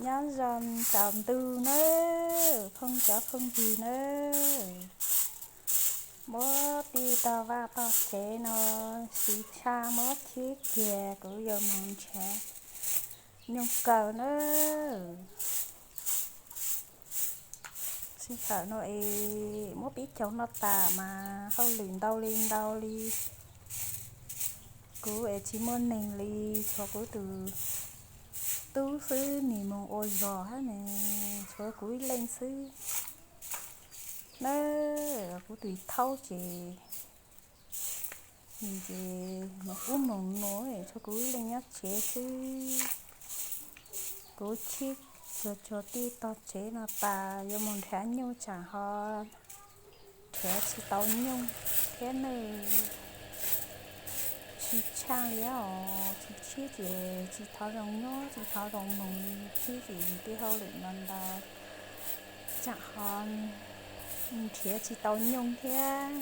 Nyob zoo tsaus ntuj nawb, phooj cov phooj ywg nawb. Muab tij tog vaj tog tsev no siv tshaj muab khib kiag, kuv yuav mus nrhiav nyooj kaw nawb. Sij hawm no es muab pib caug noj tas mas hauj lwm ntau li ntau li. Kuv es tsis muaj neeg li, tshuav kuv tus tub xwb, nws mus ua zog hab ne, tshuav kuv ib leeg xwb nawb. Kuv tus thaub ces nws ces mus ub mus no, tshuav kuv ib leeg nyob tsev xwb. Kuv khib tsuag tsuag tij tog tsev no tas yuav mus nrhiav nyuj tsam ho nrhiav tsis tau nyuj thiab nawb. Tsis tshaaj li os, tsis khib ces tsis thov zoo nyob, tsis thov zoo mus, khib ces tij hauj lwm no ntau, tsam ho nrhiav tsis tau nyuj thiab.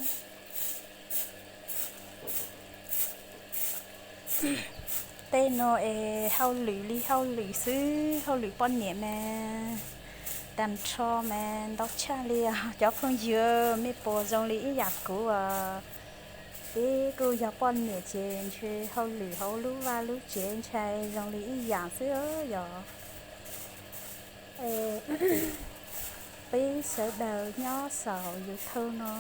Tej no es hauj lwm li hauj lwm xwb, hauj lwm poj niam mas tag nrho mas ntau tshaj li os cov phooj ywg. Mej puas zoo li ib yam kuv as? Peb kuj yog poj niam ces ntshe hauj lwm hauv lub vaj lub tsev ntshai zoo li ib yam xwb yog. Peb sawv daws nyob saum YouTube no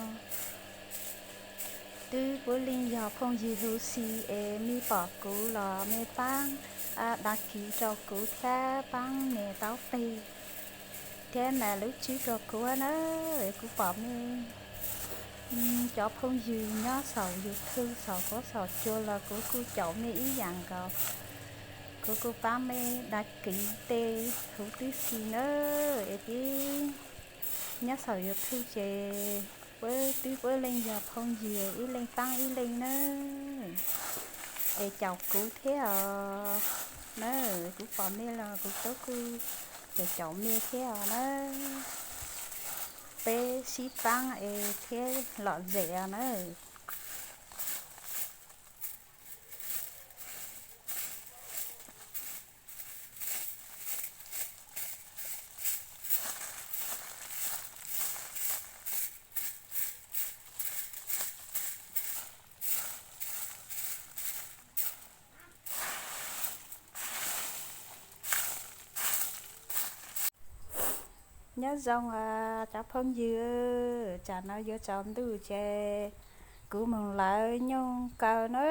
twb puav leej yog phooj ywg huv si es mej pom kuv los mej paab dag kis rau kuv thiab paab nias taub teg thiab nias lub tswb rau kuv na. Kuv pom mej cov phooj ywg nyob saum YouTube saum huab saum cua los kuv kuj caum mej ib yam nkaus. Kuv kuj paab mej dag kis tej huv tib si na. Es peb nyob saum YouTube ces puab twb puav leej yog phooj ywg ib leeg paab ib leeg na. Es caum kuv thiab os na. Kuv pom mej los kuv tub kuj caum caum mej thiab os na. Peb sib paab es thiab lom zem os na. Nyob zoo cov phooj ywg, tsam no yuav tsaus ntuj ces kuv mus lawv nyooj kaw na.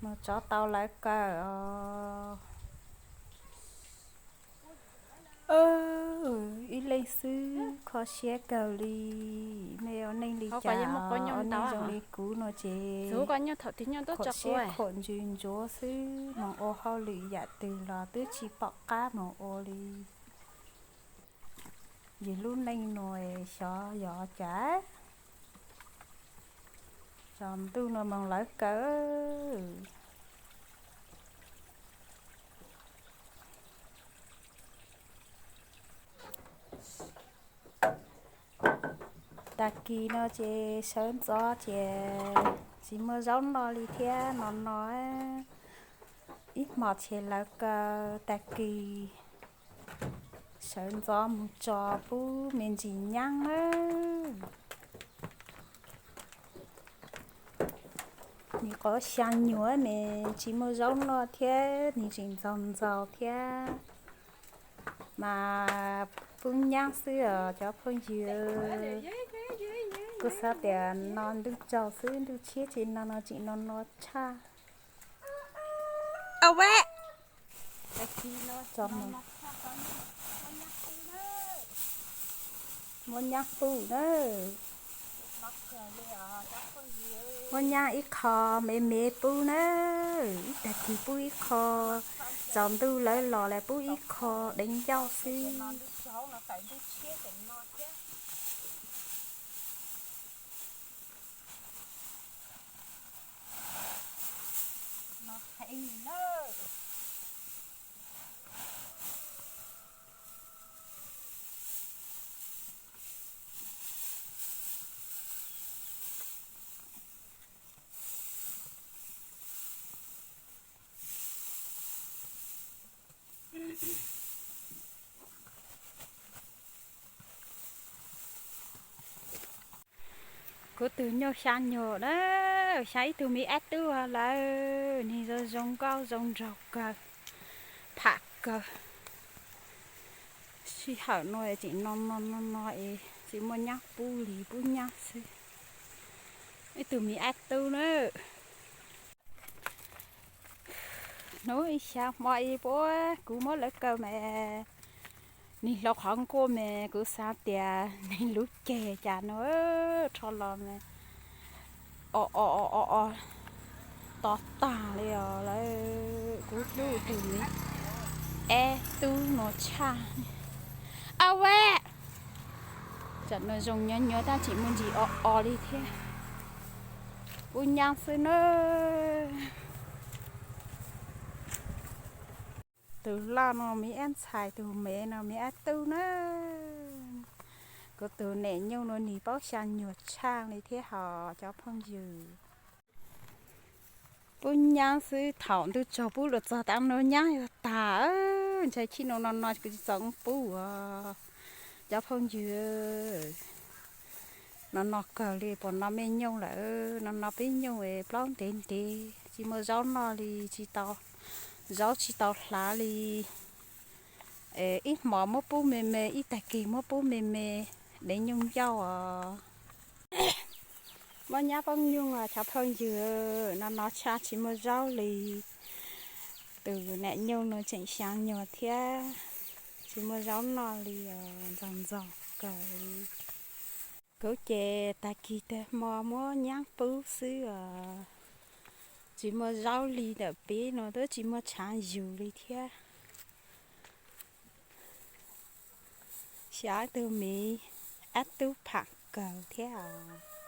Mus tsov tau lawv kaw os. Ib leeg xwb kho siab kawg li. Mej ua neeg li cas, ua neeg zoo li kuv no ces khuam siab khuam ntsws ntsuav xwb, moog ua hauj lwm yam twg los twb tsis pom qab moog ua li. Yus lub neej nuav xyov yog cas, tsaus ntuj nuav moog lawv kaw. Tag kis no ces sawv ntxov ces tsis muaj zaub noj li thiab no no. Ib hmos ces lawv kaw, tag kis sawv ntxov mus tso pub me ntsis nyab nawb. Nws qov xyaa nyuag ne, tsis muaj zaub noj thiab nws tseem ntxaug ntxaus thiab, mas pub nyab xwb os cov phooj ywg. Kuv xav tias no ntuj tsaus xwb, ntuj tshiab tsis no no tseem no no tshaj. Muab nyab pub na. Muab nyab ib qho me me pub na. Ib tag kis pub ib qho, tsaus ntuj lawv los lawv pub ib qho deev ncauj xwb. Kuv tus nyuj xya nyuag na, xya ib tug me ab tub lawm, nws zoo zoo nkauj zoo nraug kawg, pham kawg. Sij hawm no tseem no no no no es tsis muaj nyab pub li, pub nyab xwb. Ib tug me ab tub na. Hnub ib xya hmo ib puab kuv muab lawv kaw mas, nws hloov qhov nkuaj mas kuv xav tias nws lub ceg cas no rho los mas o o o o o to tag li os lawm. Kuv hlub tus me ab tub no tshaj. Au a, tsam no zoo nyob nyob tab tsis muaj ntsis o o li thiab. Pub nyab xwb na. Tus loj no me ab ntxhais, tus me no me ab tub na. Kuv tus niam nyuj no nws paub xya nyuag tshaj li thiab hos cov phooj ywg. Pub nyab xwb, thaum ntuj tsaug pub los txog tav no nyab yuav tag. Ntshai chim no no no kuv tsis txaus pub os cov phooj ywg. No no kawg li, puas no me nyuj lawm, no no peb nyuj plaub ntev ntev tsis muaj zaub noj li, tsis tau zaub tsis tau hlav li. Ib hmos muab pub me me, ib tag kis muab pub me me, dev nyuj ncauj os. Muab nyab poob nyuj os cov phooj ywg, no no tshaj tsis muaj zaub li. Tus niam nyuj no tseem xya nyuag thiab, tsis muaj zaub noj li os, ntxog ntxog kawg li. Kuv ces tag kis tag hmo muab nyab pub xwb os, tsis muaj zaub li, ntawm peb no twb tsis muaj tshav yus li thiab. Xyov tus me ab tub pham kawg thiab os.